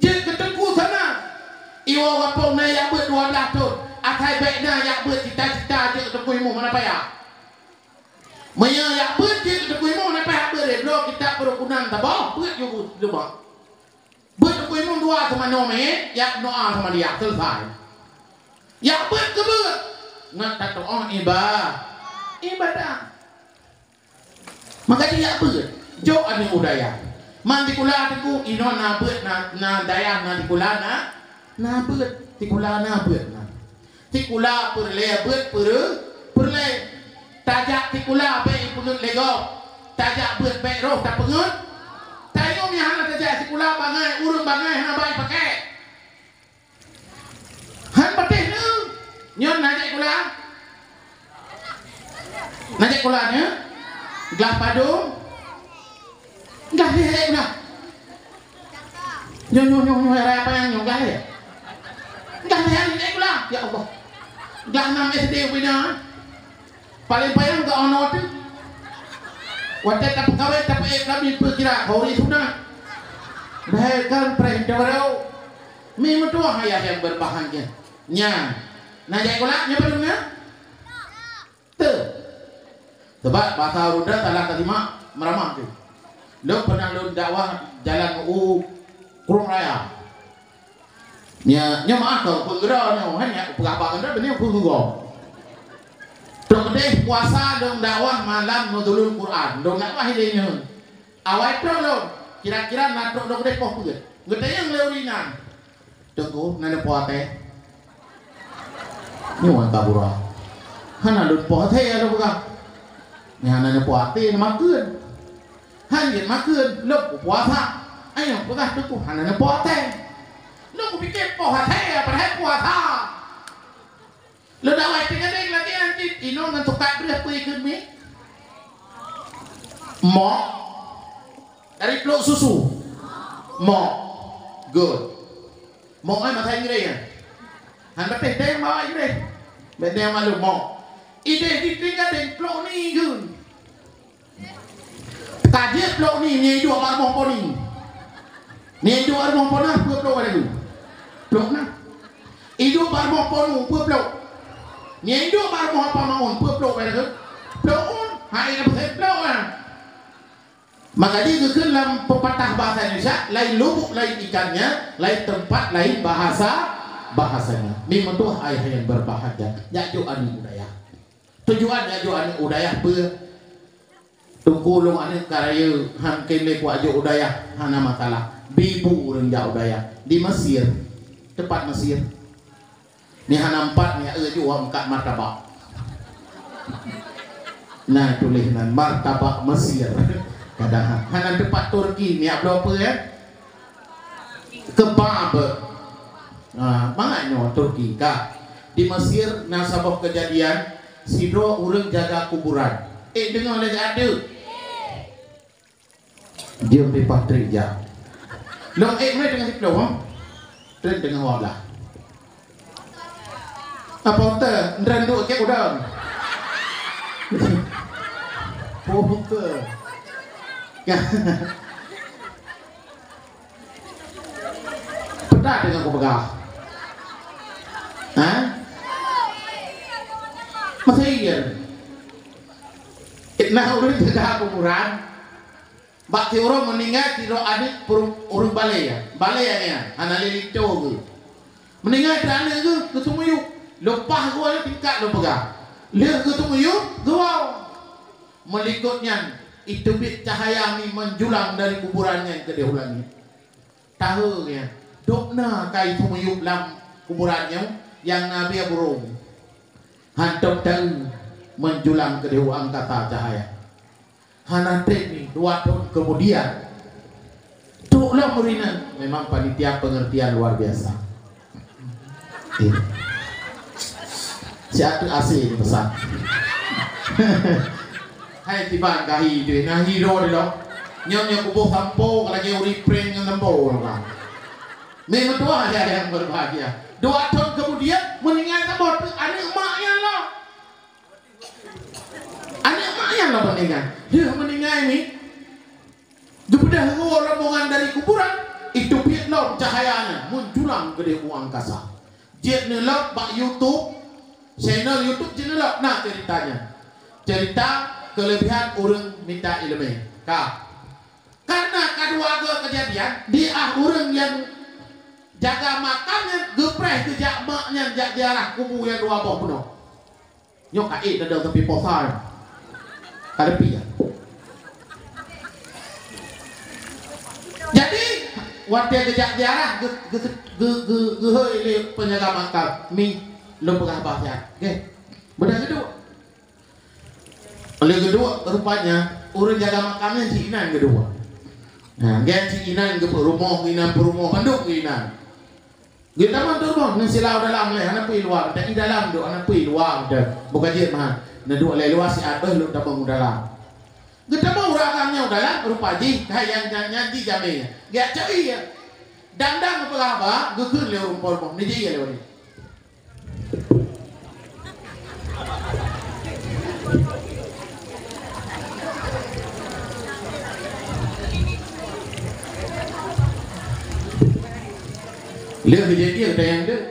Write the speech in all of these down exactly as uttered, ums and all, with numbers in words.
Jeuet keu Teungku Sana. Iwoe gampông na jak beuet dua blaih thon. Asai bék na jak beuet cita-cita jeuet keu Teungku Imum hana payah. Meunyoe jak beuet jeuet keu Teungku Imum hana payah beuet, bloe kitab Peurukunan saboh, beuet ju leubeh. Beuet Teungku Imum dua sama nyoe mé, jak doa sama dia, selesai. Jak beuet keu beuet. Ngat tatu'oh iba-, ibadah. Maka jijak beuet, jok aneuk u dayah. Man sikula Teungku, inoe na beuet, na, na dayah, na sikula, na, na beuet. Sikula na beuet na. Sikula peureulée beuet peure-, peureulée. Tajak sikula bék ipeungeut lé gob. Tajak beuet bék roh tapeungeut. Tanyoe nyang hana tajak sikula bangai, ureuëng bangai hana bai pakai. Han patéh neu. Nyoe na jak sikula? Na jak sikula nyoe? Glah padum? Glah lhée jak sikula. Nyoe, nyoe, nyoe, nyoe, raya panyang nyoe, glah lhée. Glah lhée jak sikula. Ya Allah. Glah nam S D ubena. Paléng payah geuoh noe teuh. Watée tapeugawée, tapeuék lam ié peue kira, hori sunat. Bahkan preh teubarô. Mi meutuah ayah nyang berbahagia. Nyan. Na jak sikula, nyoe padum na? Teu. Sebab basa ureuëng salah tasimak meuramah teuh. Lôn pernah lôn dakwah jalan u Krueng Raya. Nya, nyoe maaf keu peue keudroe nyoe, hai nyak peugah bak keudroe, beuneueng peue keudroe. Trok keudeh puasa lôn dakwah malam Nuzulul Quran, lôn dakwah ilée nyoe. Awai trok lôn, kira-kira na trok lôn keudeh poh peuet. Geutanyong lé ureuëng inan, "Teungku, na neupo até?" Nyoe tabura. Hana lôn po até, lôn peugah. Nyan hana neupo até, neumakheun. Han jeuet makheun, lôn puasa. Ayo peugah Teungku hana neupo até. Lôn kupike poh até, padahai puasa. Lôn dakwah teugadeng lagée nyan cit, inoe ngon sukat breueh peue kheun mi? Mok. Dari plôk susu. Mok. Good. Mok ai masa Inggréh nyan. Han patéh tém bawa Inggréh. Bék tém malu mok. Idéh di teugadeng plôk ni kheun. Ka jeuet plôk ni, nyan iduek bak rumoh po ni. Nyan iduek bak rumoh po na, peue plôk bak lagèe? Plôk na. Iduek bak rumoh po nu, peue plôk? Nyan iduek bak rumoh apa maun, peue plôk bak lagèe? Plôk un, hai na peue plôk na. Maka di geukheun lam pepatah bahasa Indonesia, lain lubuk lain ikannya, lain tempat lain bahasa, bahasanya. Meutuah ayah yang berbahagia, jak jok aneuk u dayah. Tujuan jak jok aneuk u dayah peue? Teungku lôn aneuk ka rayeuk, han keuneuk kuat jok u dayah, hana masalah. Bi bu ureueng jak u dayah. Di Mesir, teumpat Mesir. Ni hana empat, ni eu jok meukat martabak. Nah, tuléh nan martabak Mesir. Kadang hana teumpat Turki, ni bloe peue, eh? Kebab. Ah, mangat nyoe Turki ka. Di Mesir na saboh keujadian, sidroe ureueng jaga kuburan. Eh, deungoe lé adeuk. Jeuem di Patrick jak. Lôn ék mulai teungoh siplôh, ha? Trön teungoh dua blah. Apa uta? Ndran duek kek udang. Oh, uta. Peugah deungon kupeugah. Ha? Masa iya. Nah, ureueng jaga kuburan. Bak ti ureueng meuninggai, ti droe aneuk ureueng balèe, ya. Balèe nyan, hana lé linto geuh. Meuninggai droe aneuk geuh, geuteumiyueb. Leupah geuwoe tingkat lôn peugah. Lheueh geuteumiyueb, geuwoe. Meulikot nyan, iteubiet cahya mi meujulang dari kuburan nyan keudeh u langèt. Tahe nyan, dok na ka iteumiyueb lam kuburan nyoe, nyang na bie burông. Hantom taeu meujulang keudeh u angkasa cahya. Hana treb ni, dua thon keumudian, trok lom ureueng inong. Memang panitia pengertian luar biasa. Iya. Siat tu asli ni pesan. Hai tiban gahi tu, nah hiro dia lo. Nyom nyom kuboh sampo, lagi uri prank ngon sampo lo kan. Memang tu aja yang berbahagia. Dua thon keumudian, meuninggai saboh tu aneuk mak nyan lo. Aneuk mak nyan lah meuninggai. Lheueh meuninggai ni, geubeudôh rombongan dari kuburan, iteubiet Cahaya nyan meujulang keudeh u angkasa. Jeuet neulok bak YouTube, channel YouTube jeuet neulok na ceurita nyan. Ceurita keuleubihan ureuëng mita iéleumé. Ka. Karena ka dua go keujadian, di ah ureuëng nyang jaga makam nyan geupreh geujak mak nyan jak ziarah kubu nyang dua boh bunoe. Nyoe ka ék dadong tapi posa nyoe. Ka leupie ya. Jadi, watée geujak ziarah, geu-, geu-, geu-, geu-, geuhôi lé penjaga makam, "Mi, lôn peugah bah siat." Oke. Beudôh geuduek. Lheueh geuduek, rupanya, ureuëng jaga makam nyan cit inan geuduek. Nah, gen cit inan geupeurumoh, inan peurumoh, bandum inan. Geutamong teuma, neusilau dalam lé, hana peue i luwa, dan i dalam duek, hana peue i luwa, dan buka jeuet mah. Neuduek lé luwa siat beuh lôn tamong u dalam. Geutamong ureuëng agam nyan u dalam, rupa jih, hai nyang, nyang, nyang jijamé. Geujak cok ie. Dang-dang geupeugah haba, geukheun lé ureuëng po rumoh, neujak ie lé uroe nyoe. Lheueh kejadian tayang deuh.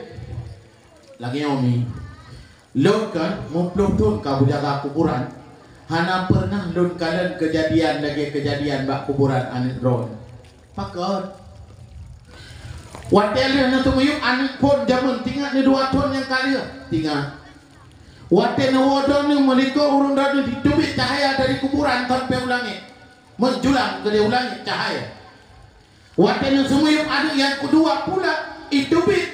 Lagée nyoe mi. Lôn kan muplôh thon ka beujaga kuburan, hana peureunah lôn kalon keujadian lagée keujadian bak kuburan aneuëk droeneuh. Pakon? Watée lheueh neuteumiyueb aneuëk phon jameun, tingat neudua thon nyang ka lheueh, tingat. Watée neuwoe droeneuh meulikot ureuëng droeneuh jiteubiet cahya dari kuburan sampoe u langét, meujulang keudeh u langét cahya. Watée neuseumiyueb aneuëk nyang keudua pula, iteubiet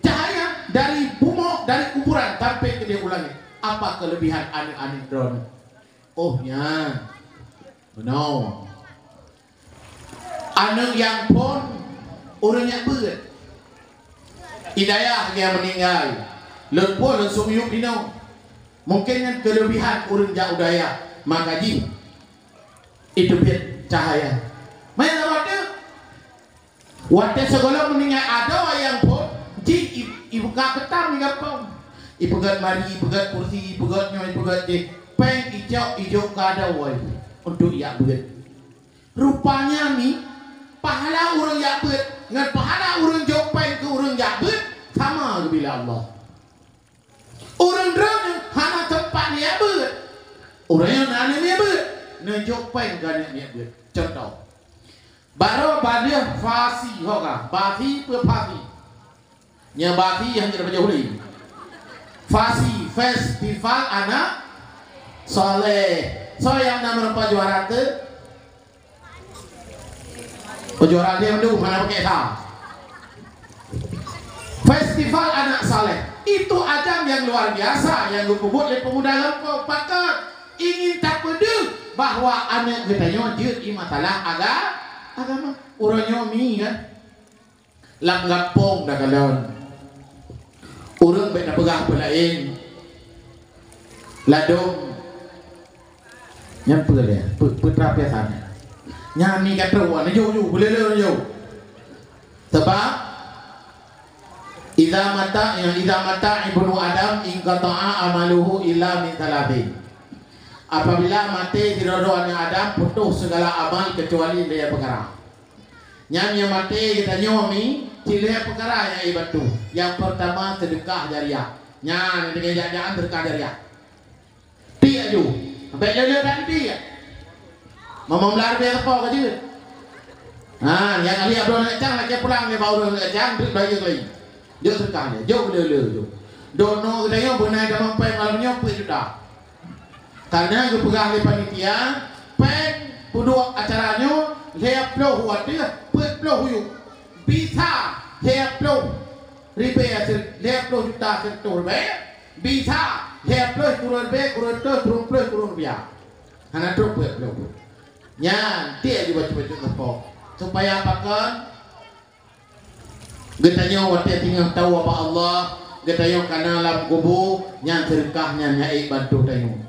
cahya dari bumoe, dari kuburan sampoe keudeh u langét. Apa keuleubihan aneuëk-aneuëk droeneuh? Oh nyan. Meunoe. Aneuëk nyang phon ureuëng nyang beuet. I dayah nyang meuninggai. Lôn phon lôn seumiyueb inoe. Mungken nyan keuleubihan ureuëng jak u dayah. Maka jih iteubiet cahya. Meunan watée, watée sigohlom meuninggai adoe nyang phon, jih i-, ibuka keutam di gampông. Ipeugét mari, ipeugét kursi, ipeugét nyoe, ipeugét jih. Péng icok, ijok keu adoe untuk jak beuet. Rupanya mi, pahala ureuëng jak beuet ngon pahala ureuëng jok péng keu ureuëng jak beuet sama geubila Allah. Ureuëng droeneuh hana teumpat neujak beuet. Ureuëng nyan na aneuk miet beuet, neujok péng keu aneuk miet beuet. Cuntoh, baroe ban lheueh fasi ho ka, fasi peue fasi? Nyan fasi nyang jeuet bajée ulée. Fasi, Festival Anak Saleh. Soe nyang na meurumpok juara teuh? Oh, juara dia mandum, hana pakai sa. Festival Anak Saleh. Itu ajang yang luar biasa yang geupeubuet lé pemuda gampông. Pakon ingin tapeudeuh bahwa aneuk geutanyoe jeuet i masalah aga-, agama. Uroe nyoe mi kan. Lam gampông takalon. Ureuëng bék tapeugah peue laén. Ladôm. Nyan peue lé? Peue, peue tra biasa nyan. Nyan ni ka troh, neujok-jok, beuleuleue neujok. Sebab, idza mata, ya, idza mata ibnu Adam inqata'a amaluhu illa min tsalatsin. Apabila maté sidroe-droe aneuk Adam, putôh segala amal kecuali lhèe peukara. Nyan nyang maté geutanyoe mi, cit lhèe peukara nyang ibantu. Nyang peurtama, seudeukah jariah. Nyan, nyang teungoh jak-jakan seudeukah jariah. Tiek aju. Sampai lé-lé dan tiek. Mamang blah ribèe sapo ka jeuet. Ha, nyang ahli abloe aneuk cang lakèe pulang lé bak ureueng aneuk cang, treuk dayeueng lagi. Jok seudeukah lé, jok lé-lé jok. Dono geutanyoe beunai tamong pèng malam nyoe peuet juta. Karena geupeugah lé panitia, pèng peuduek acara nyoe lhèe ploh u ateueh, peuet ploh u yup. Bisa lhèe ploh ribèe, lhèe ploh juta sireutoh ribèe, bisa lhèe ploh sikureueng ribèe, sikureueng reutôh, sikureueng ploh sikureueng rupiah. Hana trôk peuet ploh. Nyan, tiek aju bacut-bacut sapo. Supaya pakon? Geutanyoe watèe teungoh tawoe bak Allah, geutanyoe ka na lam kubu, nyan seudeukah nyan nyang ék bantu tanyoe.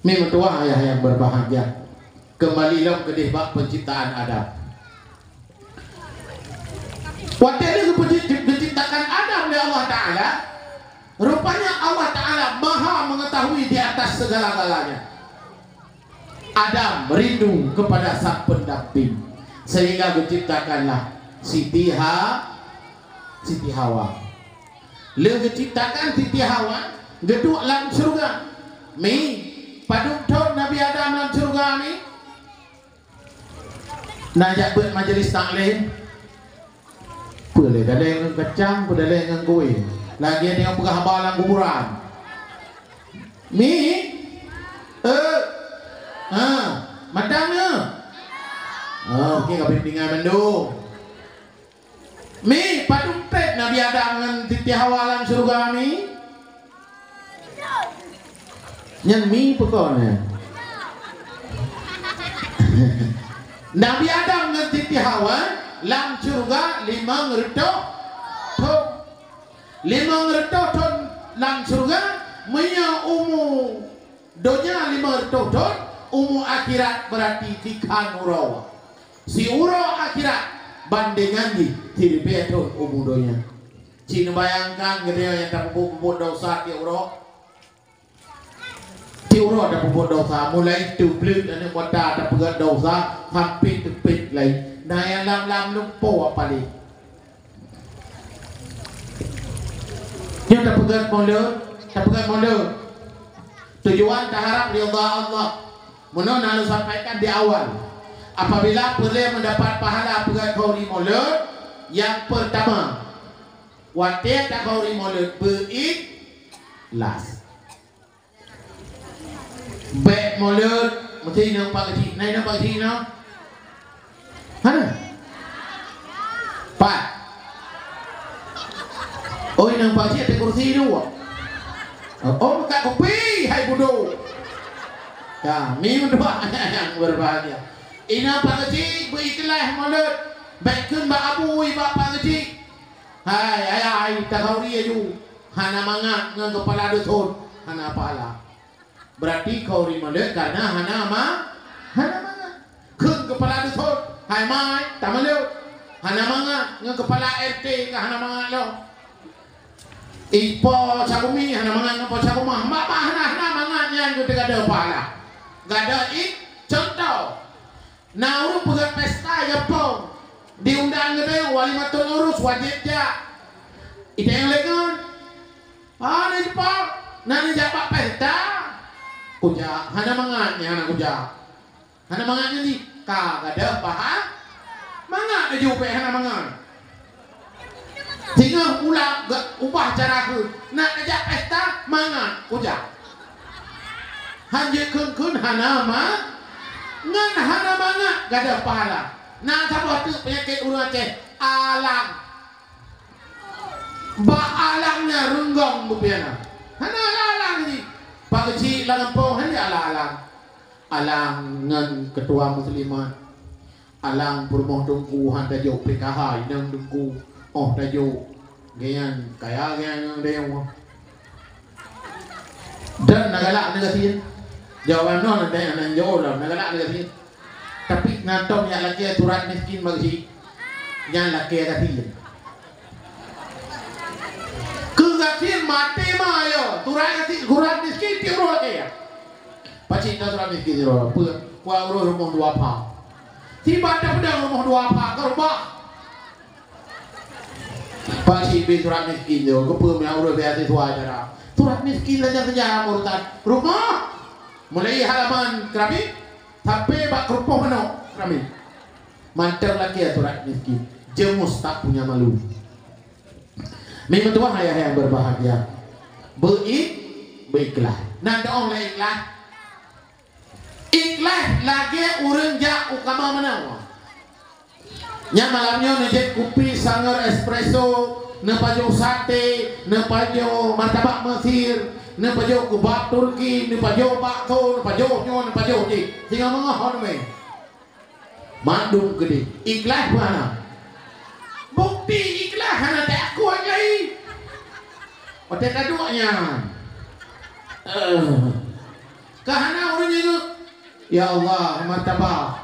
Mi meutuwah ayah nyang berbahagia, keumbali lom keudeh bak peunciptaan Adam. Watèe lheueh geupeujeuet-, geuciptakan Adam lé Allah Taala, rupanya Allah Taala Maha Mengetahui di atas segala-galanya. Adam rindu kepada sang pendamping, sehingga geuciptakanlah Siti Ha-, Siti Hawa. Lheueh geuciptakan Siti Hawa, geuduek lam syeuruga. Mi, padub thon Nabi Adam lam syeuruga, Mi? Na jak beuet majlis taklim. Peue lé dalé ngon kacang, peue dalé ngon kueh. Lagèe nyoe peugah haba lam kuburan. Mi? Eh? Ha, mantong nyoe? Oh, oke, ka peuingat mandum. Mi, padub trép Nabi Adam ngon Siti Hawa lam syeuruga, Mi? Nyan mi peukon nyan. Nabi Adam ngon Siti Hawa lam syeuruga limong reutôh thon. Limong reutôh thon lam syeuruga, meunyoe umu donya limong reutôh thon, umu akhirat beurati sikhan uroe. Siuroe akhirat bandingan jih siribèe thon umu donya. Ci neubayangkan geutanyoe nyang tapeubuet-peubuet desya tiep uroe. Tiep uroe tapeubuet desya, mulai teubleuet aneuk mata tapeugöt desya sampai teupet lé. Na nyang lam-lam lumpoe apalagi. Nyoe tapeugöt mulod, tapeugöt mulod. Tujuan taharap ridha Allah. Meunan na lôn sampaikan di awal. Apabila peureulèe mendapat pahala peugöt khauri mulod, nyang peurtama, watèe takhauri mulod beuikhlas. Bèk mulod, meusti inong Pak Geuchik. Na inong Pak Geuchik nyoe? Hana? Pat? Oh, inong Pak Geuchik ateueh kursi dua. Oh, meukat kupi, hai budok. Kami meutuah nyang berbahagia. Inong Pak Geuchik beuikhlas mulod. Bèk kheun bak abu, bak Pak Geuchik. Hai, hai, hai, takhauri aju. Hana mangat ngon keupala dusun, hana pahala. Beurati khauri mulod karena hana ma-, hana mangat. Kheun keupala dusun, hai mai, tamulod. Hana mangat, ngon keupala R T ka hana mangat lom. I po Syagumi hana mangat ngon po Syagumah. Mak bah hana, hana mangat nyan geuteugada pahala. Gada i contoh. Na ureueng peugöt pesta i gampông, diundang geutanyoe walimatul urus wajéb jak. Itanyong lé ngon, "Ah, na jipok, na neujak bak pesta?" Kujak, hana mangat nyan hana kujak. Hana mangat nyan jih, ka gadôh paha-, mangat laju bèk hana mangat. Singoh ula-, ubah cara kheun, nak neujak pesta, mangat kujak. Han jeuet kheun-kheun hana ma-, ngon hana mangat gadôh pahala. Na saboh teuk peunyakét ureueng Aceh, alang. Bak alang nyan reunggong beupiana. Hana alang-alang jih. Pak Geuchik lam gampông han jeuet alang-alang. Alang ngon keutua muslimat. Alang peurumoh teungku han tajok P K H inong teungku. Oh tajok. Gobnyan kaya gobnyan ngon deungoe. Dan na galak neugasien. Jawaban nyoe nan tanyong nan jaweueb lom, na galak neugasien. Tapi na tom nyang lakèe surat miskin bak Geuchik. Nyan lakèe gasien. Keu gasien maté ma yo, surat gasien, surat miskin tiep uroe lakèe. Pacit na surat miskin tiep uroe. Peue, peue uroe rumoh dua pha. Sibat tapeudong rumoh dua pha, keu reubah. Pacit bri surat miskin nyoe, keupeue meunan ureueng beasiswa cara. Surat miskin saja-saja urusan. Rumoh, mulai halaman keramik sampai bak kerupoh manok keramik. Mantong lakèe surat miskin. Jeumuis tak punya malu. Mi meutuah ayah yang berbahagia. Beuik, beuikhlas. Na doong lé ikhlas. Ikhlas lagèe ureueng jak u kama meunan. Nyan malam nyoe neujép kupi sangör espresso, neupajoh sate, neupajoh martabak Mesir, neupajoh keubab Turki, neupajoh bakso, neupajoh nyoe, neupajoh jih. Singoh meungoh ho teumé. Mandum keudéh. Ikhlas peue hana? Bukti ikhlas hana teuakui lagi. Watèe taduek nyan. Eh. Ka hana ureueng nyan, "Ya Allah, martabak.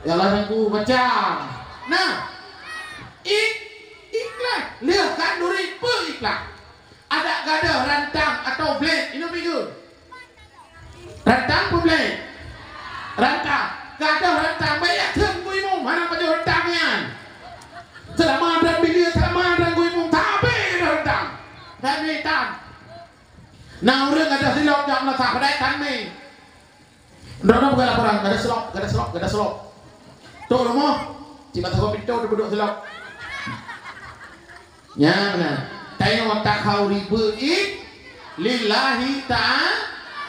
Ya Allah, Teungku, kacang." Nah, ik-, ikhlas. Lheueh khanduri peue ikhlas? Adak gadôh rantang atau blét, inong pigeue. Rantang peue blét? Rantang. Gadôh rantang, bèk jak kheun keu imum, hana pajoh rantang nyan. Tan. Na ureuëng gadôh silop jak meulasah padai tan mé. Droeneuh peugah laporan, gadôh silop, gadôh silop, gadôh silop. Tok rumoh, cit mata kopi tu duek silop. Nyan na. Tanyoe takhauri beuit lillahi ta'ala.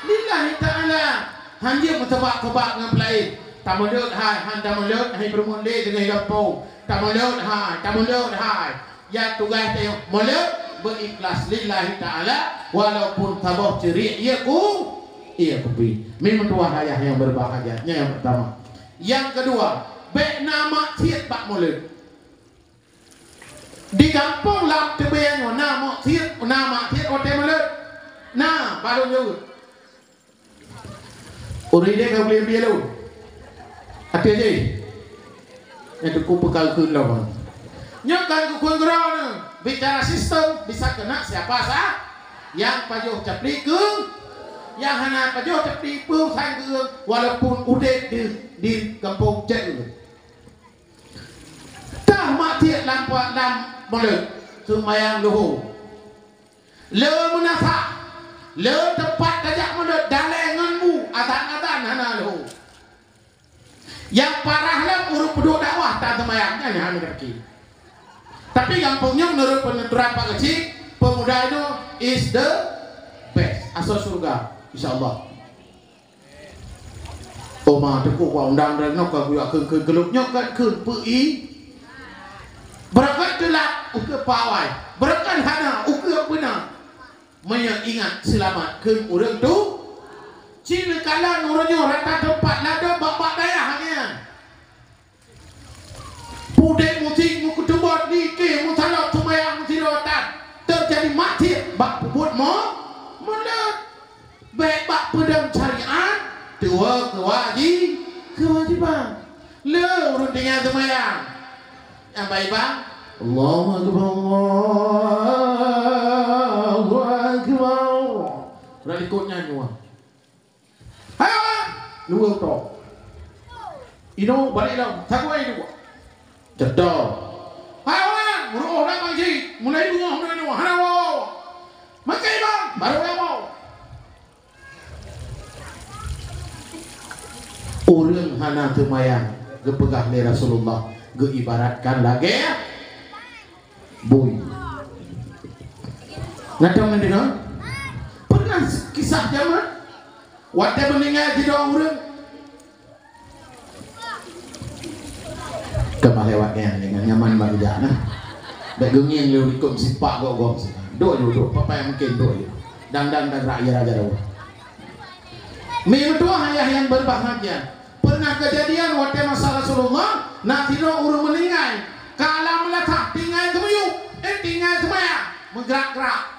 Lillahi ta'ala. Hanjeuet meuteubak-teubak ngon peulaén. Tamulod hai, han tamulod hai, peurumoh lé deungon gampông. Tamulod hai, tamulod hai. Ya tugaih tanyoe mulod beuikhlas lillahi ta'ala, walaupun saboh ceuriek ié ku, ié kupi. Meutuah ayah yang berbahagia, nyan yang pertama. Yang kedua, bék na maksiet bak mulod. Di gampông lam teubiet nyoe na maksiet, na maksiet watée mulod. Na, baru jeuet. Ureuëng idéh ka boleh ambil lôn. Até jih. Nyang teungku peukal keu lôn. Nyoe kan keu khueng droeneuh. Bicara sistem bisa kena siapa sah. Nyang pajoh capli keu, nyang hana pajoh capli peusan keu, walaupun udeb di, di gampông cek. Tah maksiet lam, lam mulod, seumayang luhô. Le meunasah, le teumpat tajak mulod dalée ngon bu, azan-azan hana luhô. Nyang parah lom ureuëng peuduek dakwah tan seumayang, nyan hana teuki. Tapi gampông nyoe meunurot peunaturan Pak Keuchik, pemuda itu is the best. Asoe syurga, insya Allah. Oma teupeu bak undang droeneuh ka geuyue kheun-kheun keuleub nyoe kan kheun peu-i. Beureukat teulat ukeue pawai, beureukat hana ukeue beuna. Meunyoe ingat seulamat kheun ureuëng tu, ci neukalon uroe nyoe rata teumpat ladôm bak-bak dayah nyan. Pudek musik meukeutubot di ké meusalot seumayang meusidroe tan teujadi maksiet bak peubuet mo-, mulod. Bék bak peudong syariat tuwoe keuwaji-, keuwajiban. Le ureuëng tinggai seumayang. Nyang baik bang, Allahu Akbar, Allahu Akbar. Udah likot nyan nyoe. Hai awak! Luweue tok. Inoe balik lom, sagoe dua. Cedol. Hai awak! Meuruoh dak bang jih. Mulai beungoh mulai nyoe. Hana woe. Makai bang, baru dak woe. Ureuëng hana teumayang geupeugah lé Rasulullah geuibaratkan lagée bui. Ngatong neudeungoe? Pernah kisah jameun? Watée meuninggai jidong ureuëng. Keumah lewat nyan, nyan nyaman bak jak nah. Bék geungieng lé likot sipak gok-gok. Dok ju, dok. Papai mungkin dok ju. Dang-dang dan rakyat raja dawah. Mi meutuah ayah yang berbahagia. Pernah kejadian watée masa Rasulullah, na sidroe ureuëng meuninggai. Ka lam latah tinggai teumiyueb, eh, tinggai seumayang, meugrak-grak.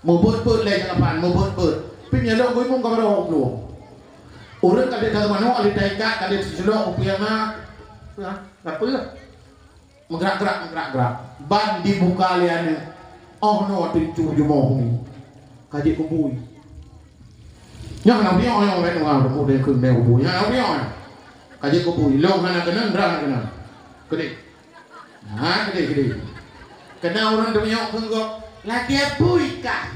Meubeuet-beuet lé jalan, meubeuet-beuet. Pih nyelok geuimum ka barô plueng. Ureuëng ka lheueh tateumanoe, lheueh taikat, ka lheueh teuceulok u pih na. Nah, apa? Meugrak-grak, meugrak-grak. Ban dibuka lé aneuëk. Oh no, ateueh cu jumoh ni. Ka jeuet keu bui. Nyan na bui, nyan na bui, nyan na bui. Nyan na bui. Ka jeuet keu bui. Lôn hana keunong, dra hana keunong. Keudeh. Ha, keudeh, keudeh. Keunan ureuëng teumiyok keu gob. Lagée bui kah.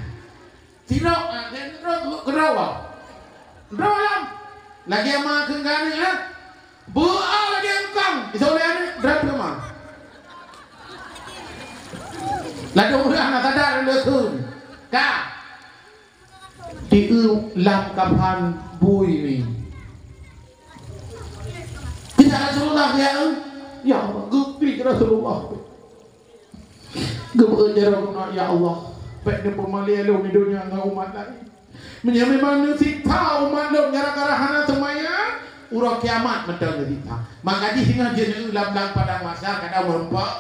Sidroe, ah, sidroe, keudroe. Droe lom. Lagée ma keu gani, ha? Beu'a lagée eungkong, isolée aneuëk, drat teuma. Ladôm ureuëng hana sadar lé kheun. Ka. Di eu lam kafan bui mi. Kita Rasulullah ya, ya Allah, geupik Rasulullah. Geubeuet jaroe geuh, "Ya Allah, bék neupeumalée lôn di donya ngon umat laén. Meunyoe memang neusiksa umat lôn gara-gara hana seumayang, uroe kiamat mantong neusiksa." Maka jih singoh jeuet lam, lam padang mahsyar, kadang meurumpok,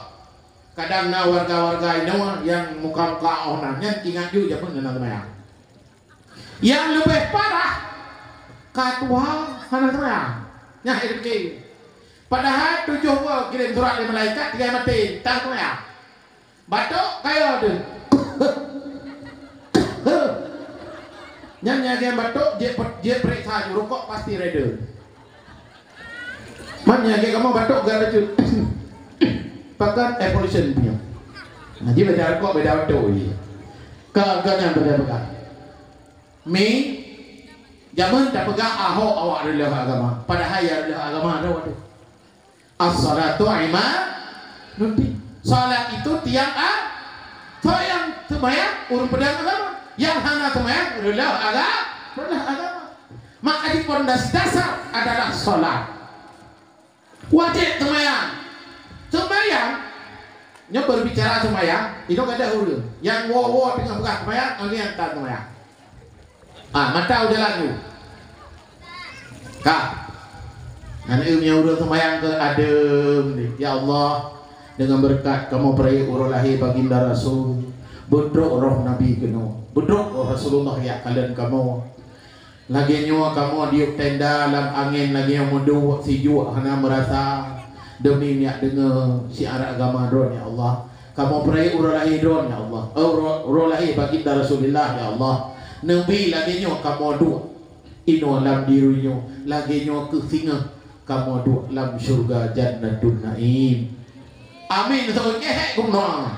kadang na warga-warga inoe nyang muka-muka oh na, nyan ingat ju jameun hana seumayang. Nyang leubeh parah, ka tuha hana seumayang. Nyan hai pike. Padahai tujoh boh kirém surat lé malaikat, tinggai maté, tan seumayang. Batuk, kaya deuh. Nyan nyang lagée batuk, jeuet pe-, jeuet peuriksa ju, rukok pasti reda. Man nyang lagée kamoe batuk gak bacut. Pakat air pollution punya. Nah, jadi beda rukok, beda batuk je. Ka, ka nyan teupeugah. Mi, jameun tapeugah Ahok awak reuloh agama. Padahai ya reuloh agama dah waduh. As-salatu imaduddin. Salat itu tiang a-, soe nyang seumayang ureuëng peudong agama. Nyang hana seumayang reuloh aga-, reuloh agama. Maka di pondasi dasar adalah salat. Wajéb seumayang. Seumayang, nyoe berbicara seumayang, itu kada ureuëng. Nyang woe-woe teungoh peugah seumayang, ngon nyan tan seumayang. Ah, mata udah lalu. Ka. Nyan eu meunyoe ureuëng seumayang keu adeuem ni. Ya Allah, dengan berkat kamoe peurayeuk uroe lahé baginda Rasul, beudrok roh Nabi keunoe. Beudrok roh Rasulullah jak kalon kamoe. Lagée nyoe kamoe diuek tenda lam angén lagée nyoe meuduek sijuek hana meurasa. Demi miak deungoe syiar agama droen, ya Allah. Kamoe peurayeuk uroe lahé droen, ya Allah. Eh, uroe, uroe lahé baginda Rasulullah, ya Allah. Neubi lagée nyoe kamoe duek inoe lam dirueng nyoe, lagée nyoe keuh singoh kamoe duek lam syeuruga Jannatun Naim. Amin. Soe nyang hek geunoe?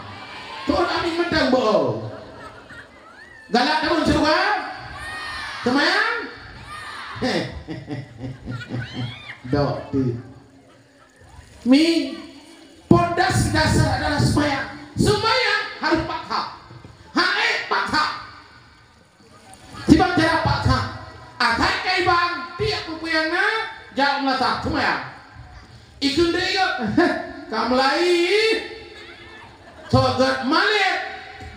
Soe amin mantong boh. Galak taun syeuruga? Seumayang? Dok tu. Mi, pondasi dasar adalah seumayang. Seumayang harus paksa. Haék paksa. Sibang cara paksa. Asai ka ibang, tiep peue-peue nyang na, jak meulasah seumayang. Ikheun deungon, ka meulayi. Soe gét malée,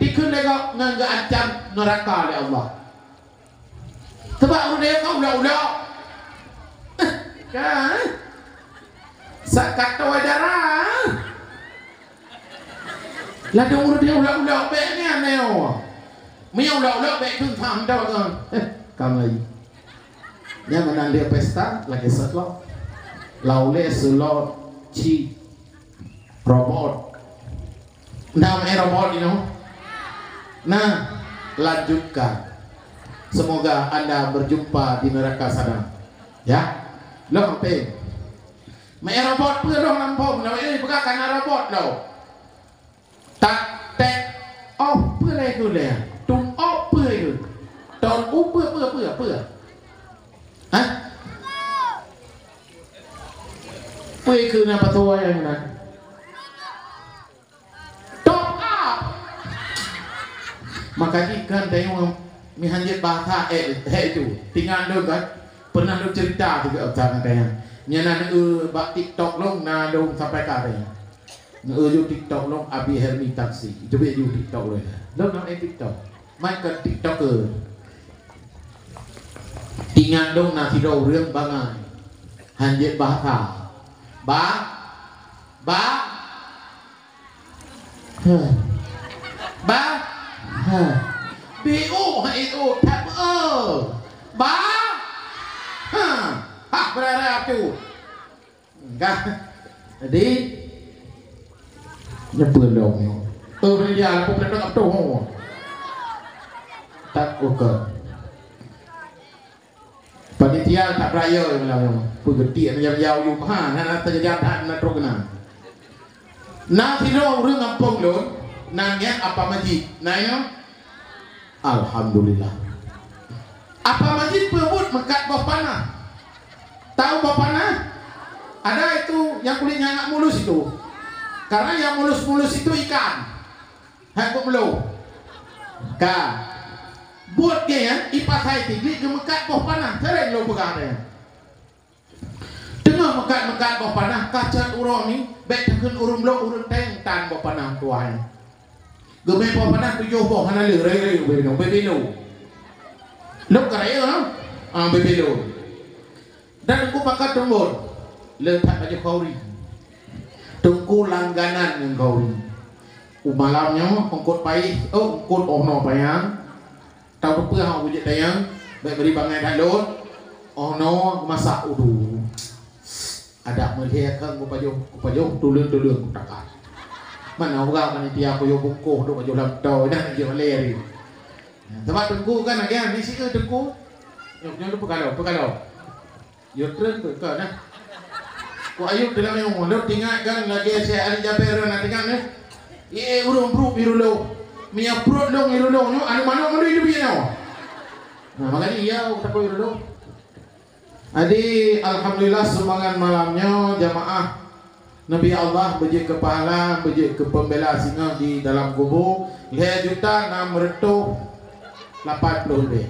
dikheun lé gob ngon geuancam neuraka lé Allah. Sabab ureuëng ka ulok-ulok. Ka, eh? Sak katôi dara. Ladôm ureuëng ulok-ulok bék nyan, eh, oh. Meunyoe ulok-ulok bék kheun tham dah kan. Eh, ka meulayi. Nyan meunan lé pesta lagée seulot. Lau lé seulot ci robot. Nah, main robot inoe. Nah, lanjutkan. Semoga anda berjumpa di neraka sana. Ya. Lom pé. Main robot peue lom lampôh. Nah, ini bukan karena robot tau. Tak, tek, oh, peue lé tu lé? Tum, oh, peue tu? Ton u peue, peue, peue, peue? Hah? Peue keu na patuwa nyang na? Top up. Maka jih kan tayong mi hanjeuet bahasa eh, eh tu. Tinggal dong kan. Pernah dong cerita juga utang tayong. Nyan na, eh, bak TikTok long na dong sampai ka tayong. Neu ju TikTok lom Abi Helmi Taksi. Itu biar ju TikTok lom. Lom nak main TikTok. Mai ke TikToker. Ingat dong na sidroe ureueng bangai. Hanjeuet bahasa. Ba, ba, huh. Ba, huh. B U H I U, tak, eh. Ba, huh. Hah, berharap tu. Ka. Jadi, nyeupeu lom nyoe. Oh, panitia, aku pernah tak tahu. Tak, oke. Panitia tak percaya yang malam nyoe. Peugeutik aneuk nyang jauh yum. Ha, na, na, terjadi tak, na trok na. Na sidroe ureueng gampông lôn, na nyan Apa Majid. Na nyoe? Alhamdulillah. Apa Majid peubuet meukat boh panah. Tahu boh panah? Ada itu yang kulitnya agak mulus itu. Karena yang mulus-mulus itu ikan. Hai kok belum? Ka. Buet dia ya, ipasai tigli geumeukat boh panah. Sering lo peugah dia. Teungoh meukat-meukat boh panah, ka cot uroe nyoe, bék takheun ureueng blok, ureueng teng tan boh panah tuha nyoe. Geumé boh panah tujoh boh hana lé, rei-rei ubé nyoe, ubé belo. Lôn ka rayeuk, ha? Ah, ubé belo. Dan Teungku pakat tumbon. Le that baju khauri. Teungku langganan ngon khauri. U malam nyoe, eungkot paih, oh, eungkot oh noe panyang. Tahu peue hana kujak tayang, baik beri bangai that lôn. Oh no, masak udu. Adak meulihe kang kupajoh, kupajoh tuleueng-tuleueng kutakan. Mana urang panitia kuyue bungkôh dok pajoh lam tau dah nang jeuet malèe hari. Sabab teungku kan lagèe ni sikeue teungku. Nyoe, nyoe peukalon, peukalon. Yo tren tu ka nah. Ku Ayub dalam nyang lôn ingat kan lagèe Syekh Ali Jaber na ingat eh. Ie ureueng brok biru lo. Meunyoe pruet lôn irulông nyoe, aneuk manok mandum iduek nyoe. Nah, makajih iya takot irulông. Jadi, alhamdulillah, sumbangan malam nyoe jamaah Nabi Allah beujeuet keu pahala, beujeuet keu peumbela singoh di dalam kubu, lhèe juta nam reutôh lapan ploh leubeh.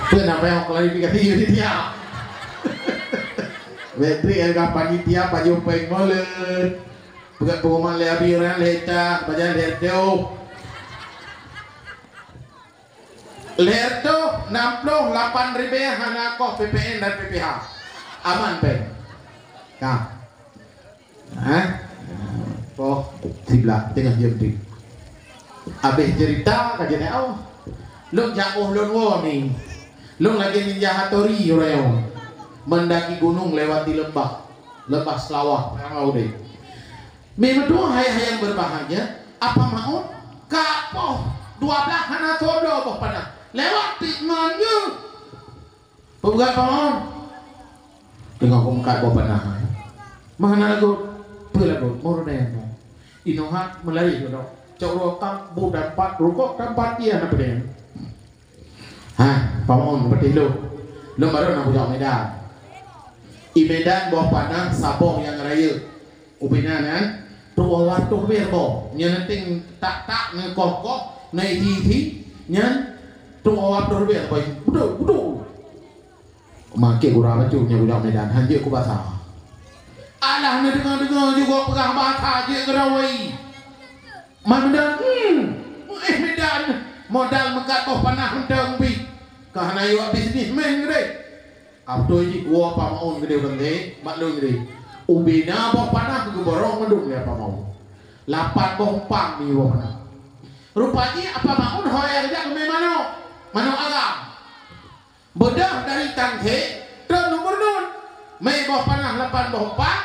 Peue na payah klarifikasi di tiap. Betri harga panitia pajoh péng molet. Peugah pengumuman lé abi orang lé cah, bajan lé teuh. Lhèe reutôh nam ploh lapan ribèe hana koh P P N dan P P H. Aman péng. Ka. Hah? Oh, siblah teungoh jeuem deuh. Abéh ceurita ka jeuet, oh. Lôn jak, oh, lôn woe ni. Lôn lagèe ninja hattori uroe nyoe. Mendaki gunong lewati leumbah. Leumbah Seulawah, nyang udép. Meutuah ayah yang berbahagia, Apa Maun ka poh dua blaih hana teuh bloe boh panah. Lewat teuk ngon nyoe. Peugah Apa Maun. Teungoh kumeukat boh panah. Mah hana lagot. Peue lagot? Meurunoe nyoe. Inoe hat meulari keudroe. Cok rukok bu tampat, rukok tampat iya na peudeh. Hah, Apa Maun, peuteh lôn. Lôn baru na kujak Medan. I Medan boh panah saboh nyang rayeuk. Ubena nyan, trok wawa toh ribèe boh. Nyan neuting tak-tak, neukoh-koh, neuithi-ithi, nyan trok wawa toh ribèe boh. Beutôi, beutôi. Maké gura bacut nyoe budak Medan, hanjeuet ku basa. Alah neudeungoe-deungoe juga peugah basa jeuet geurawai. Man Medan, hmm, eh Medan, modal meukat boh panah mantong bi. Ka hana yue bisnis men geude. Abdul jih woe Apa Maun geude ureueng geude, mak lôn geude. Ubena boh panah geuborong mandum lé Apa Maun. Lapan boh umpang di boh panah. Rupa jih Apa Maun ho jak geumè manok, manok agam. Beudôh dari tangke, trôn u Meureunon. Mè boh panah lapan boh umpang.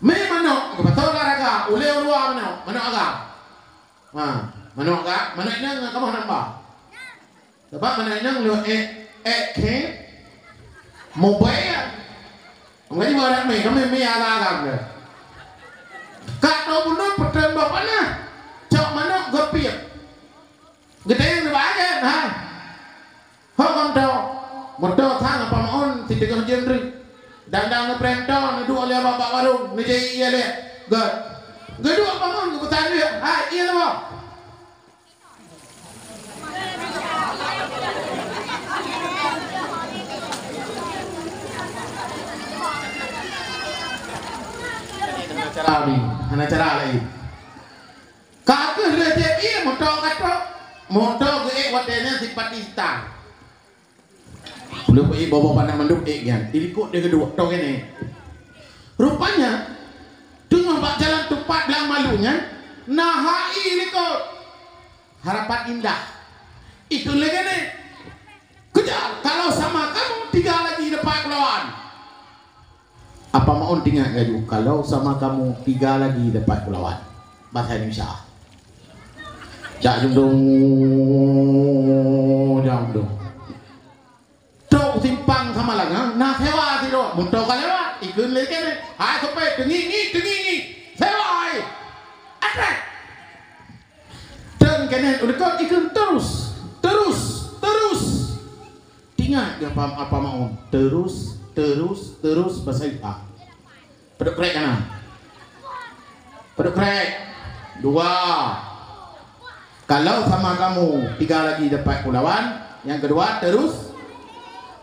Mè manok, geupasoe lam raga, ulèe u luwa manok, manok agam. Ha, manok agam, manok inong kamoe namba. Sabab manok inong lôn èk, èk khe, mubèe. Mungken ibarat mè, kami mè agam-agam deh. Ka trôn bunoe peutrön boh panah, cok manok geupiep. Geutanyong nibak agen, hai. Ho kong to, meuto thang Apa Maun siteungoh jeuem treuk. Dang-dang neupreh to, neuduek lé bak warong, neujai ié lé. Gèt. Geuduek Apa Maun geupeusan lé, hai, ié lé boh. Hana cara ni, hana cara laén. Ka keuh lheueh jieb ié moto ka trok. Moto geuék watèe nyan simpati stang. Lheueh peuék boh-boh panah mandum ék nyan. Ilikot deh geuduek, toh keuneuk. Rupanya, teungoh bak jalan tupat lam malu nyan, na hai likot. Harapan indah. Ikheun lé keuneuk. Kejar, kalau sama kamu, tiga lagi dapat kulawan. Apa Maun teuingat laju, "Kalau sama kamu, tiga lagi dapat kulawan." Bahasa Indonesia. Jak jundong, jak jundong. Trok simpang Samalanga, na sewa sidroe. Moto ka lewat, ikheun lé keuneuk. Hai sopè, teungieng, teungieng. Sewa, hai. Atrek. Trön keuneuk u likot, ikheun terus, terus, terus. Teuingat geuh Apa, Apa Maun, terus, terus, terus, bahasa Iban. Padub krek ka na. Padub krek. Dua. Kalau sama kamu, tiga lagi dapat kulawan. Yang kedua, terus.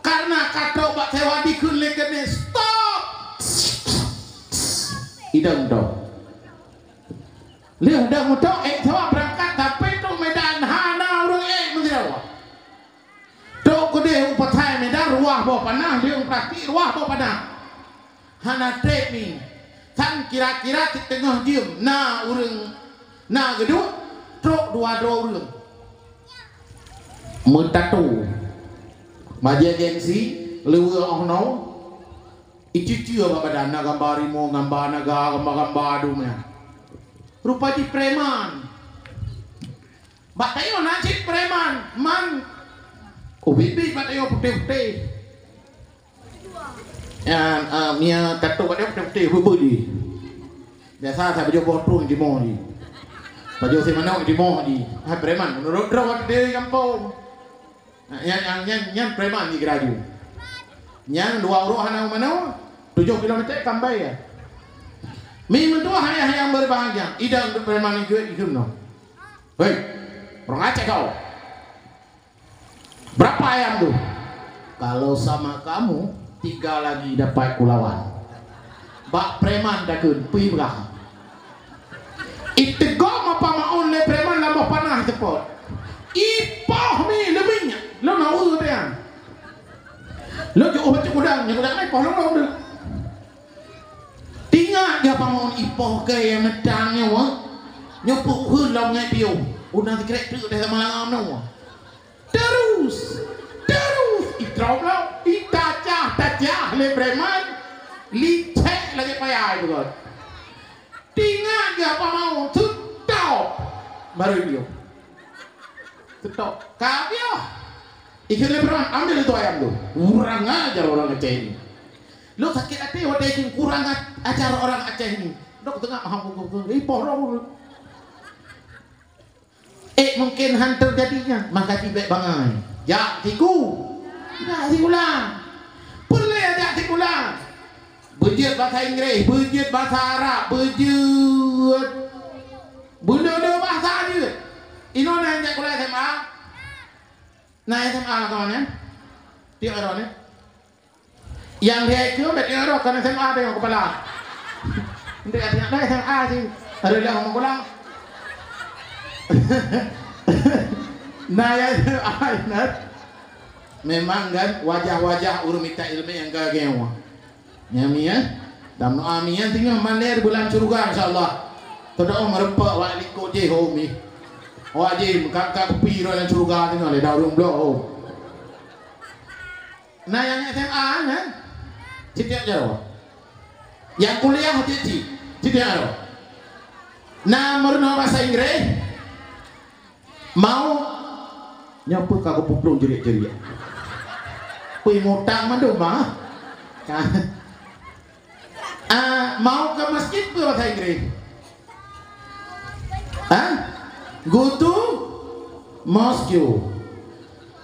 Karena ka trok bak sewa dikheun lé keuneuk, stop. Idong dong. Lheueh dong moto, ék sewa beurangkat, tapi trok Medan hana ureueng ék meusidroe. Trok keudeh u pasai Medan ruah boh panah, lheueh plastik ruah boh panah. Hana trép mi. Sang kira-kira siteungoh jeuem na ureueng na geuduek, trok dua droe ureueng. Meutato. Bajèe gengsi, leue oh no. Icu-cu bak badan na gamba harimau, gamba naga, gamba-gamba dum nyan. Rupa jih preman. Bak tanyoe na cit preman, man. Oh, biet-biet bak tanyoe putéh-putéh. Nyan, ah, mia tato bak tanyoe putéh-putéh, beubeuli. Biasa sabe pajoh boh trueng jimoh jih. Pajoh sie manok jimoh jih. Hai preman, meunurot droe di gampông. Nyan, nyan, nyan, nyan preman di geuraju. Nyang dua uroe hana manoe, tujoh kilometer kambai ya. Mi meutuah ayah nyang berbahagia, idang preman ikut ikut no. Hei, orang Aceh kau. Berapa ayam tu? Kalau sama kamu, tiga lagi dapat kulawan. Bak preman takheun, pui brah. Itegom apa maun lé preman lam boh panah teupot. Ipoh mi leuminyak. Lo na ureuëng teuh. Lo jeuet bacut kudang, nyoe kudang na ipoh lom-lom deuh. Tingat geuh apa maun ipoh keu nyang neutang nyoe. Nyoe peuheueh lom ngai piôh. Udang sikrek treuk deh sama langam nyoe. Terus, terus, itrop lom, itacah-tacah lé preman, licek lagée payah ipeugöt. Tingat geuh apa mau, seutop. Baru ipiôh. Seutop. Ka piôh. Ikheun lé preman, ambil itu ayam tu. Kurang ajar orang Aceh ini. Lo sakét até watée ikheun kurang a-, ajar orang Aceh ini. Dok teungoh maham kuku-kuku. Ipoh roh. Eh, mungkin han teujadi nyan, maka cibék bangai. Jak siku. Jak sikula. Peureulée jak sikula. Beujeuet basa Inggréh, beujeuet basa Arab, beujeuet. Beuleu-leu basa jeuet. Inoe na jak sikula S M A? Na S M A kawan, ya? Tiok ero ni. Nyang lhèe keu bèk ingat roh, kan S M A tengok kepala. Untuk S M A, S M A sih. Ada dah mau pulang. Nah, ya, S M A ingat. Memang kan wajah-wajah ureueng mita ileumèe nyang ka geuh. Nyang mi, ya. Dan doa mi, ya, tinggal maler bulan syurga, insya Allah. Teudoa meureumpok wak likot jih, ho mi. Wak jih, meukat-kat kupi roh lam syurga tinggal lé daun bloe, ho. Nah, nyang S M A nyan, sitiap jaroe. Nyang kuliah cit-cit, sitiap jaroe. Nah, meurunoe basa Inggréh, mau nyoe peue ka kupeuplueng jeuriet-jeuriet. Peue mutang mandum, ah. Ka. Ah, mau keu masjid peue basa Inggréh? Hah? Go to mosque.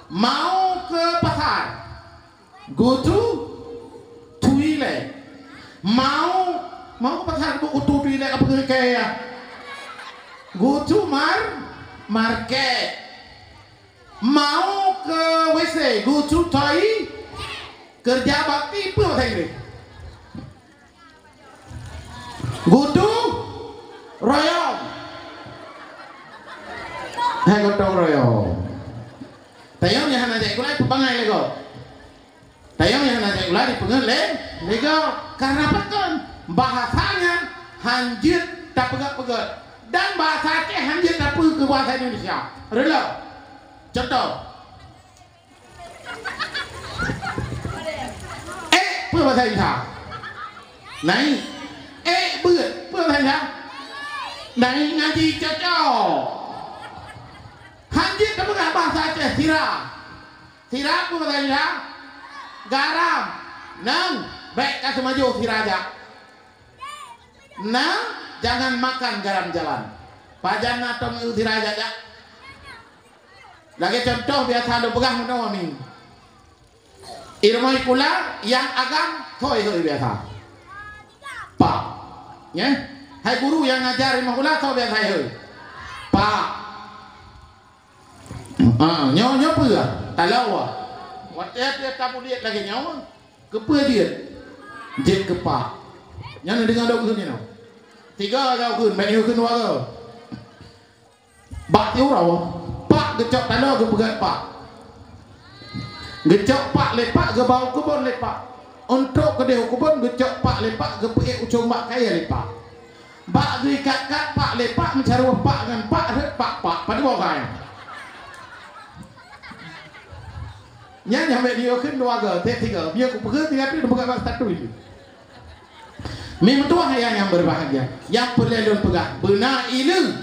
Mau keu pasar. Go to toilet. Mau, mau keu pasar, go to toilet apa keu kaya? Go to mar-, market. Mau keu W C, go to toi-, kerja bakti peue basa Inggréh? Gotong royong. Hai gotong royong. Tayong nyang hana jak sikula, peue bangai lé gob. Tayong nyang hana jak sikula dipeungeut lé, lé gob. Karena pakon? Bahasa nyan hanjeuet tapeugöt-peugöt. Dan bahasa Aceh hanjeuet tapeue keu bahasa Indonesia. Rela. Contoh. Ék peue basa Indonesia? Naik. Ék beuet peue basa Indonesia? Naik ngaji cocok. Hanjeuet tapeugah basa Aceh sira. Sira peue basa Indonesia? Garam. Nang, bèk ka seumajoh sira jak. Nang, jangan makan garam jalan. Pajan na tom sira jak-jak. Lagèe contoh biasa lôn peugah meunoe mi. Ileumèe sikula nyang agam soe-soe biasa? Pak. Nyan. Hai guru nyang ngajar ileumèe sikula soe biasa? Pak. Ah, nyoe, nyoe peue? Taloe. Watèe tapuléh lagèe nyoe, keupeue jeuet? Jeuet keu pak. Nyan deungoe lôn kheun nyoe. Tiga lôn kheun, bèk lôn kheun dua kali. Bak tiep uroe, pak geucok taloe geupeugöt pak. Geucok pak lé pak, geubah u keubon lé pak. Untuk keudéh u keubon, geucok pak lé pak, geupeuék u cong bak kayèe lé pak. Bak geuikat-kat pak lé pak, meucaroh pak ngon pak, rhot pak-pak. Padub boh kayèe. Nyan nyang bèk lôn kheun dua kali, tiep tiga. Biar kupeugah tiga kali, kupeugah bak status itu. Meutuah ayah nyang berbahagia, nyang peureulèe lôn peugah, beuna ileu-,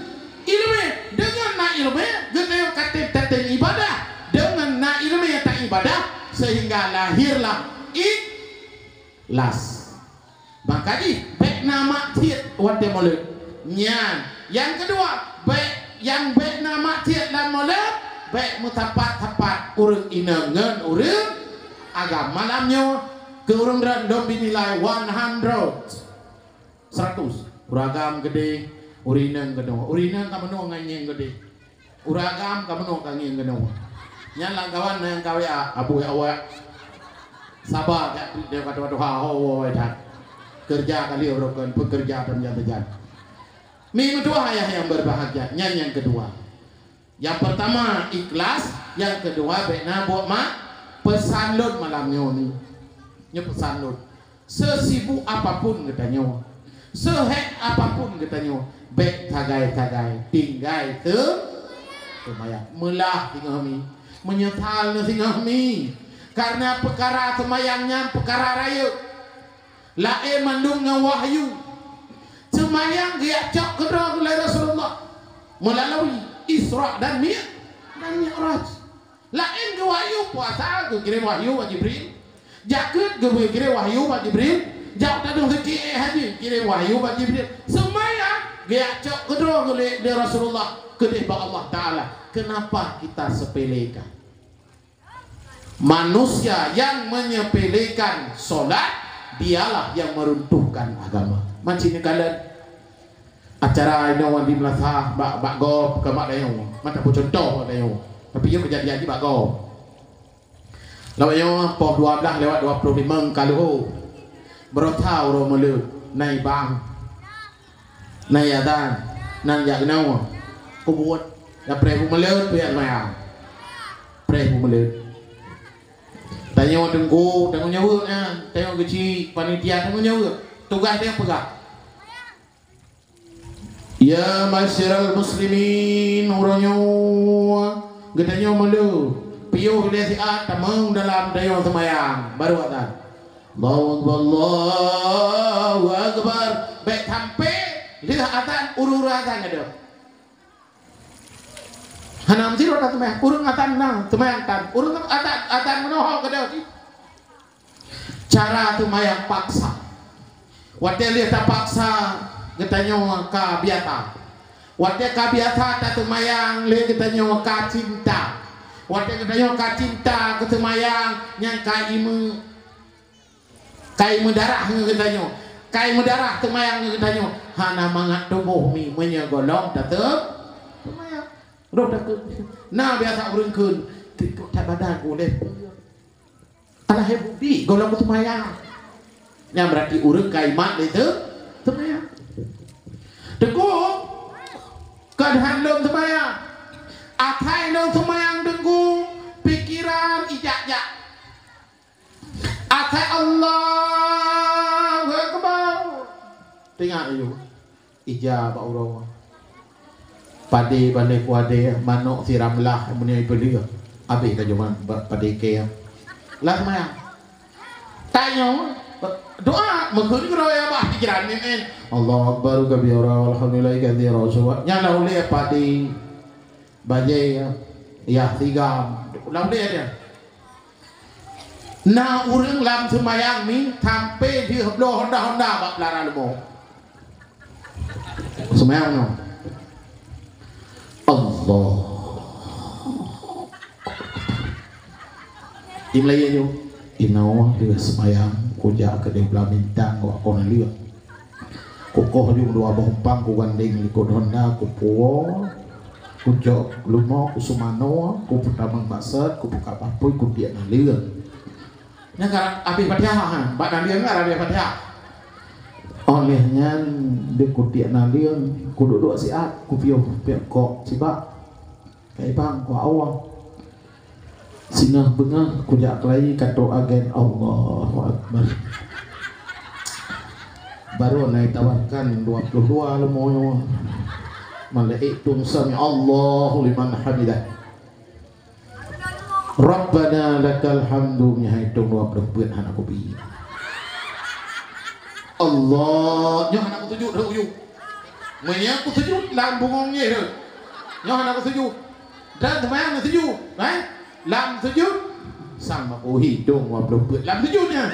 ileumèe. Deungon na ileumèe, geutanyoe ka tem tatém ibadah. Deungon na ileumèe taibadah, sehingga lahirlah ikhlas. Maka jih, bèk na maksiet watée Maulid. Nyan. Nyang keudua, bék, nyang bék na maksiet lam Maulid, bék meusapat-sapat ureuëng inong ngon ureuëng agam. Malam nyoe, keu ureuëng droen lôn binilai one hundred. Seratus. Ureuëng agam keudeh, ureuëng inong keunoe. Ureuëng inong ka meunoe ngon ngieng keudeh. Ureuëng agam ka meunoe ka ngieng keunoe. Nyan lam kawan nyang ka W A, Abu ya awak. Saba jak treuk dia kata tuha ho woi that. Keureuja kali ureuëng kon, peukeureuja dan jalan-jalan. Mi meutuah ayah yang berbahagia, nyan nyang keudua. Nyang peurtama ikhlas, nyang keudua bék na buet ma-, peusan lôn malam nyoe ni. Nyoe peusan lôn. Seusibuk apapun geutanyoe, seuhék apapun geutanyoe, bék sagai-sagai tinggai seu-, seumayang. Meulah singoh mi, meunyeusal neuh singoh mi. Kareuna peukara seumayang nyan peukara rayeuk. Laén mandum ngon wahyu. Seumayang geujak cok keudroe lé Rasulullah meulalu Isra dan Mi-, dan Mi'raj. Laén geuwahyu puasa, geukirém wahyu bak Jibril. Jakeuet geukirém wahyu bak Jibril. Jak tadong suci ék haji, kirém wahyu bak Jibril. Seumayang geujak cok keudroe lé, lé Rasulullah keudeh bak Allah Taala. Kenapa kita sepelekan? Manusia yang menyepelekan solat, dialah yang meruntuhkan agama. Macam ni kalian. Acara inoe di meunasah bak, bak gob keu mak tanyoe. Mata peucuntoh mak tanyoe. Tapi nyoe keujadian jih bak gob. Lawét nyoe poh dua blaih lewat dua ploh limong ka lheueh. Beurota uroe meuleuet, na ibang, na iazan, na jak keunoe. Kubuet, ya preh bumeuleuet, pih ya seumayang. Preh bumeuleuet. Tanyoe teungku, tanggong jaweueb nyan. Tanyoe keuchik, panitia, tanggong jaweueb. Tugaih tanyoe peugah. Ya ma'asyiral muslimin, uroe nyoe geutanyoe meuleueh piôh lé siat tamong dalam tanyoe seumayang, baru azan. Allahu Akbar, Allahu Akbar. Bék sampai lheueh azan, ureuëng-ureuëng azan gadôh. Hana meusidroe taseumayang, ureuëng azan na seumayang tan, ureuëng azan, azan meunoe gadôh. Cara seumayang paksa. Watée lheueh tapaksa, geutanyoe ka biasa. Watée ka biasa taseumayang lé geutanyoe ka cinta. Watée geutanyoe ka cinta keu seumayang, nyan ka imeu-, ka imeudarah ngon geutanyoe. Ka imeudarah seumayang ngon geutanyoe. Hana mangat tuboh mi meunyoe gohlom taseumayang. Roh takot. Na biasa ureuëng kheun, "Tikok that badan ulée." Alah, hai budi, gohlom seumayang. Nyan berarti ureuëng ka imat lé teu-, seumayang. Teungku, keuadaan lôn seumayang. Asai lôn seumayang teungku, pikeran ijak-jak. Asai Allahu Akbar. Teuingat laju. Ija bak uroe. Padé balée kuadé, manok siram lah, meunyoe ipeuleueh. Abéh ka jeuet ba-, padé kée. Lah seumayang. Tanyoe, doa, meukeun keudroe ya bah pikiran mimin. Allahu Akbar kabira, walhamdulillahi katsira, subhan-, nyan lah ulée padé. Bajée ya, ya sigam. Lah ulée dia. Na ureuëng lam seumayang ni sampai jeuet bloe honda-honda bak pelara leumo. Seumayang nyoe. Allah. Di Melayu nyoe, inoe lheueh seumayang, kujak keudeh blah bintang wak kon leueng. Kukoh ju dua boh umpang, kugandeng likot honda, kupuwoe, kucok leumo, kuseumanoe, kupeutamong bak sot, kupeukab apui, kutiek naleueng. Nyan ka habéh Fatihah, ha, bak naleueng ka habéh Fatihah. Óh lheueh nyan, deuh kutiek naleueng, kuduek-duek siat, kupiôh piep kok sibak. Kaibang, ku awang. Singoh beungoh kujak keulayi ka trok agen, Allahu Akbar. Baru na itawarkan dua ploh dua leumo nyoe. Malaikat tueng sami Allahu liman hamidah. Rabbana lakal hamdu, nyoe hai tueng dua ploh peuet hana kubi. Allah, nyoe hana kusujud, hai uyu. Meunyoe kusujud lam bungong nyoe, hai. Nyoe hana kusujud. Dan seumayang lam sujud, eh? Lam sujud, sang makuhi dong dua ploh peuet lam sujud nyan.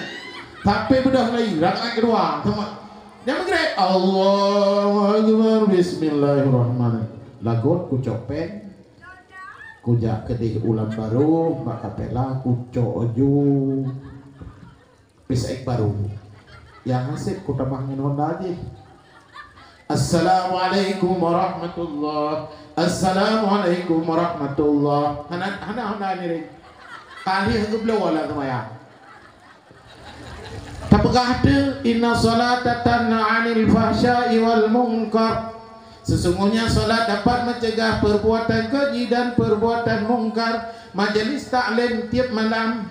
Sampai beudôh lagi, rakaat keudua, sama. Nyang meugreb, Allahu Akbar, Bismillahirrahmanirrahim. Lagot kucok péng, kujak keudeh ulam barô, bak kapela kucok ju. Pis ék barô. Nyang hasé kutamah ngon honda jih. Assalamualaikum warahmatullah. Assalamualaikum warahmatullah. Hana, hana honda ngiring. Ka lheueh geubloe lam seumayang. Tapeugah teuh, "Inna sholata tanha 'anil fahsya'i wal munkar." Sesungguhnya salat dapat mencegah perbuatan keji dan perbuatan mungkar. Majelis taklim tiep malam,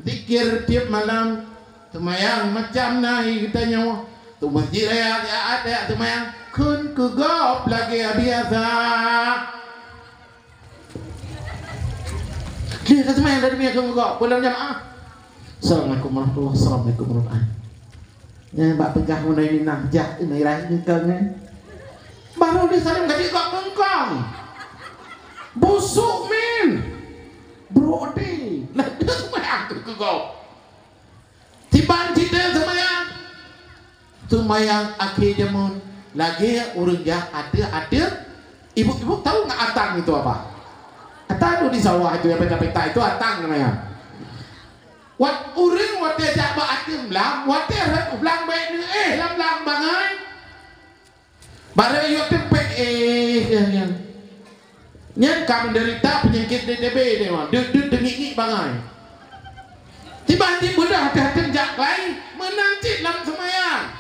zikir tiep malam, seumayang macam na geutanyoe. Teuma jih raya, raya seumayang kheun keu gob lagée biasa. Dia kata seumayang dari mia keu gob, pulang jamaah. Assalamualaikum warahmatullahi wabarakatuh. Assalamualaikum warahmatullahi. Nyan bak peugah meunai minah jak inai rai ngeukong nyan. Baru disaleuem ka jikong ngeukong. Busuk min. Brode. Lah dia seumayang keu gob. Tiban cit seumayang. Seumayang akhé jameun lagée ureuëng jak ateueh-ateueh. Ibu-ibu tahu nggak atang itu apa? Atang itu di sawah itu yang peta-peta itu atang namanya. Wat ureuëng watée jak bak ateueh blang, watée rhot u blang bék neuéh lam blang bangai. Barô yue teumpék éh nyan. Nyan ka menderita penyakit D T B dia mah, deuek-deuek deungiek-ngiek bangai. Tiba-tiba dah dah teujak laén meunan cit lam seumayang.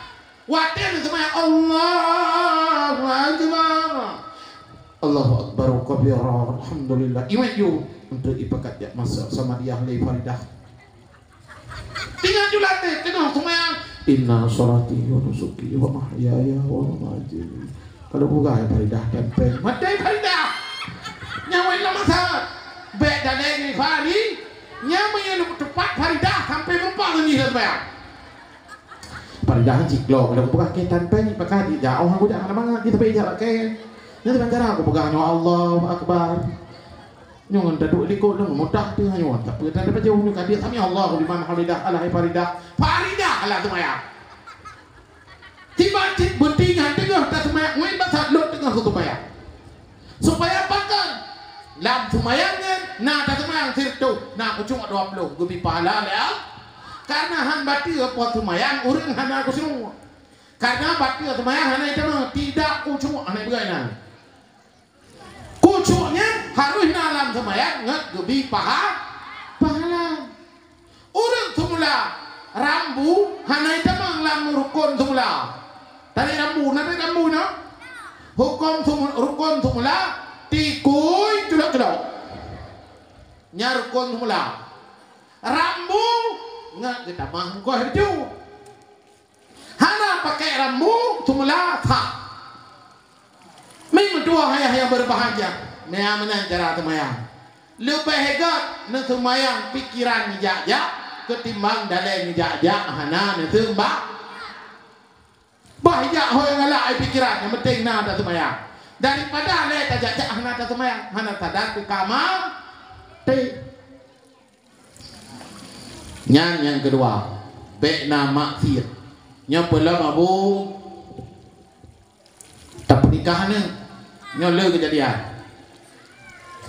Watée seumayang Allahu Akbar. Allahu Akbar kabira. Alhamdulillah. Iwet yu untuk ipakat jak masuk sama dia lé Faridah. Tinggai julan deh, keunoe seumayang. Inna sholati wa nusuki wa mahyaya wa mamati. Kalau bukan Faridah dan péng, maté Faridah. Nyawa lama saat. Bék dalé ni Fari. Nyawa yang tepat Faridah sampai berempat lagi seumayang. Faridah cik lo, kalau bukan ke tan péng, pakai di jauh aku dah lama ngat di tepi jalan ke. Nanti bandara aku pegang nyawa Allahu Akbar. Nyoe ngon taduek likot nyoe mudah teuh nyoe. Tapi tan dapat jauh nyoe ka dia sami Allahu liman hamidah, alhai Faridah. Faridah lah seumayang. Tiba cit beuti nyan teungoh taseumayang, ngon basa lôn teungoh seumayang. Supaya pakon lam seumayang nyan na taseumayang sireutoh, na khusyuk dua ploh geubi pahala lé Allah. Karena han bateue po seumayang ureuëng hana khusyuk. Karena bateue seumayang hana itamong, tidak khusyuk hana ibeugana. Khusyuk nyan harôh na lam seumayang ngat geubi paha-, pahala. Ureuëng seumula rambu hana itamong lam rukon seumula. Tadi rambu, na tadi rambu na? Huköm seumula, rukon seumula, tikui culok-culok. Nya rukon seumula. Rambu ngat geutamong goh beutôi. Hana pakai rambu seumula sah. Meutuah ayah yang berbahagia, meunan cara seumayang. Leubeh hebat neuseumayang pikiran jak-jak ketimbang dalé jak-jak hana neuseumbah. Bah jak hôi ngalak ai pikiran, yang penting na taseumayang. Daripada lé tajak-jak hana taseumayang, hana sadar keu ka maté. Nyan nyang keudua, bék na maksiet. Nyoe peulom abu tapeunikah aneuk. Nyoe le keujadian.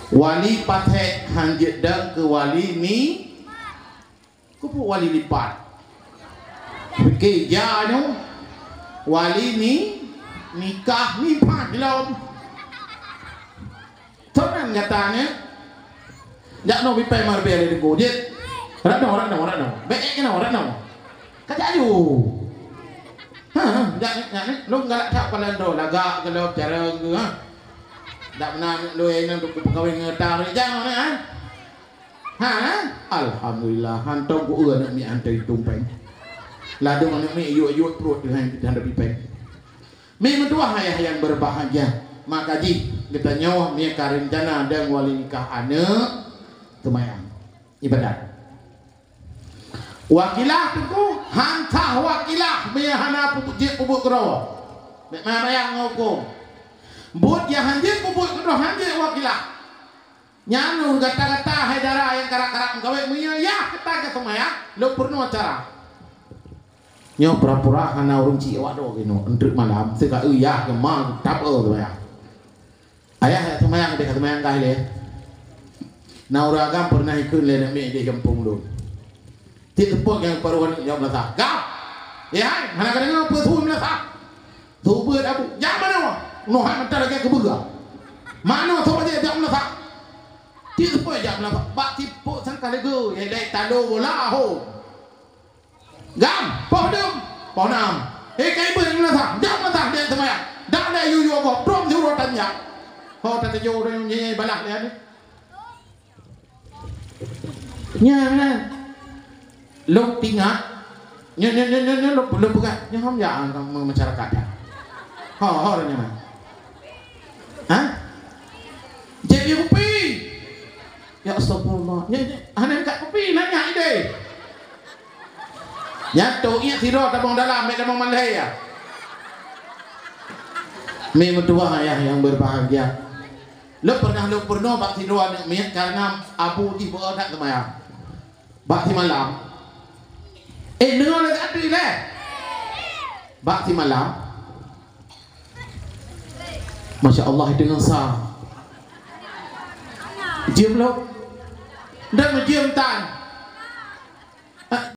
Wali pasék han jeuet dong keu wali ni, keupeue wali lipat. Pike ja nyoe. Wali ni nikah ni pat lom. Sonan gata nyoe. Jak noe bipée marbée lé deungo jeuet. Rat noe, rat noe, rat noe. Bék ék keunoe, rat noe. Ka jak aju. Ha, ha, jak ni, jak ni. Lôn galak that palan droe lagak geulom carông geuh, ha. Dak meunan lôn inong tu peukawén ngon ata rijang ni, ha. Ha, ha. Alhamdulillah, hantom ku eu aneuk miet hantom tumpeng. Ladôm aneuk miet yuek-yuek pruet teuh hantom bipée. Mi meutuah ayah yang berbahagia, maka jih geutanyoe mi ka rencana dong wali nikah aneuk seumayang ibadat. Wakilah teungku, han sah wakilah mi hana peubuet jeuet peubuet keudroe. Bék mayang-mayang ngon huköm. Buet nyang han jeuet peubuet keudroe han jeuet wakilah. Nyan ureuëng gata-gata hai dara nyang karab-karab meugawét meunyoe yah gata ka seumayang, lôn peurunoe cara. Nyoe pura-pura hana ureueng cit awak droe keunoe, eunteuk malam, teuka eu yah keumang, tab eu seumayang. Ayah jak seumayang, deh ka seumayang kah lé. Na ureueng agam peureunah ikheun lé aneuk miet di gampông lôn. Tiep seupôt nyang paruh aneuk jak meulasah. Gam! Eh hai, hana ka deungoe peue su meulasah? Su beuet abu. Jak manoe? Noh hai mata lagèe keubeue. Manoe soe jak meulasah? Tiep seupôt jak meulasah. Bak tiep seupôt sang ka leugo, ya dai talo bola ho. Gam, poh dum, poh nam. Eh, kai beuet meulasah, jak meulasah deh seumayang. Dak lé yue-yue gob, dum siuroe tan jak. Ho, tatajo ureueng nyoe balah lé ni. Nyan, nyan. Lôn tingat. Nyoe, nyoe, nyoe, nyoe, nyoe, lôn, lôn peugah. Nyoe hom jak masyarakat ya. Ho, ho, nyoe. Hah? Jép yue kupi. Ya astagfirullah. Nyan, nyan, hana kat kupi, nanya ideh. Nyan tu ingat sidroe tabong dalam, mek tabong malhé ya. Mi meutuwah ayah yang berbahagia. Lôn pernah lôn peurunoe bak sidroe aneuk miet karena abu jih beu that seumayang. Bak simalam. Eh, deungoe lé tadi lé. Bak simalam. Masya Allah, deungon sa. Jeuem lom. Dak meujeuem tan.